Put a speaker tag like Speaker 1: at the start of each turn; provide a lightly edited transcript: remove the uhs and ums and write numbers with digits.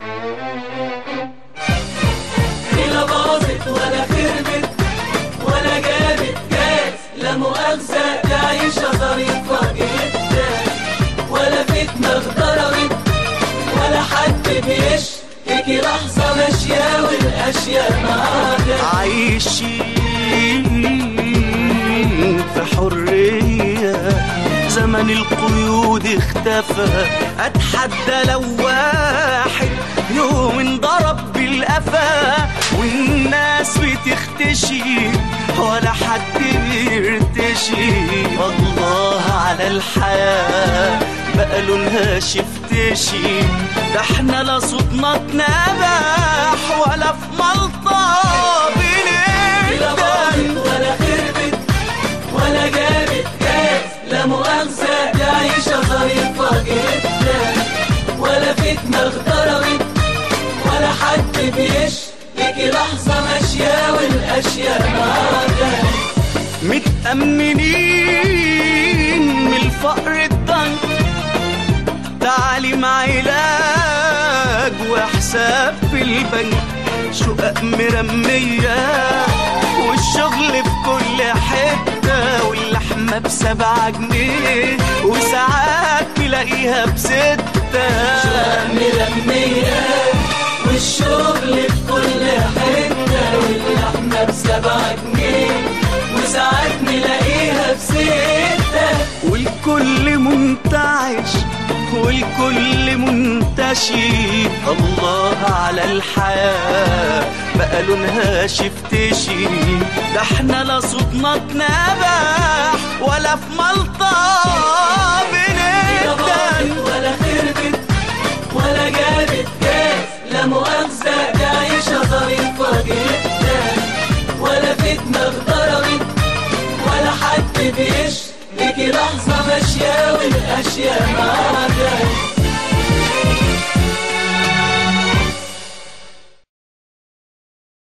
Speaker 1: لا باظت ولا خربت ولا جابت كاس، لا مؤاخذة دي عيشة ظريفة جدا، ولا فتنة اغتربت ولا حد بيشتكي، لحظة ماشية والأشياء معانا.
Speaker 2: عايشين في حرية، زمن القيود اختفى. اتحدى لو واحد يوم انضرب بالقفا، والناس بتختشي ولا حد بيرتشي. الله على الحياة بقى لونها شفتشي، ده احنا لا صوتنا اتنبح ولا في ملطة بنقدر.
Speaker 1: ولا خربت ولا جابت كاس، لا مؤاخذة دي عيشة ظريفة جدا، ولا فتنة اغتربت ولا حد بيشتكي، لحظة ماشية والأشياء معانا.
Speaker 2: متأمنين من الفقر الضنك، تعليم علاج وحساب في البنك، شقق مرمية والشغل في كل حتة، واللحمة ب7 جنيه وساعات تلاقيها ب6.
Speaker 1: شقق مرمية والشغل في كل حتة، واللحمة ب7 جنيه وساعات نلاقيها ب6.
Speaker 2: والكل منتعش والكل منتشي. الله على الحياة بقى لونها شفتشي، ده احنا لا صوتنا اتنبح ولا في ملطة بنقدر.
Speaker 1: ولا خربت ولا جابت كاس، لا مؤاخذة دي عيشة ظريفة جدا، ولا فتنة اغتربت ولا حد بيشتكي، لحظة ماشية والأشياء معانا.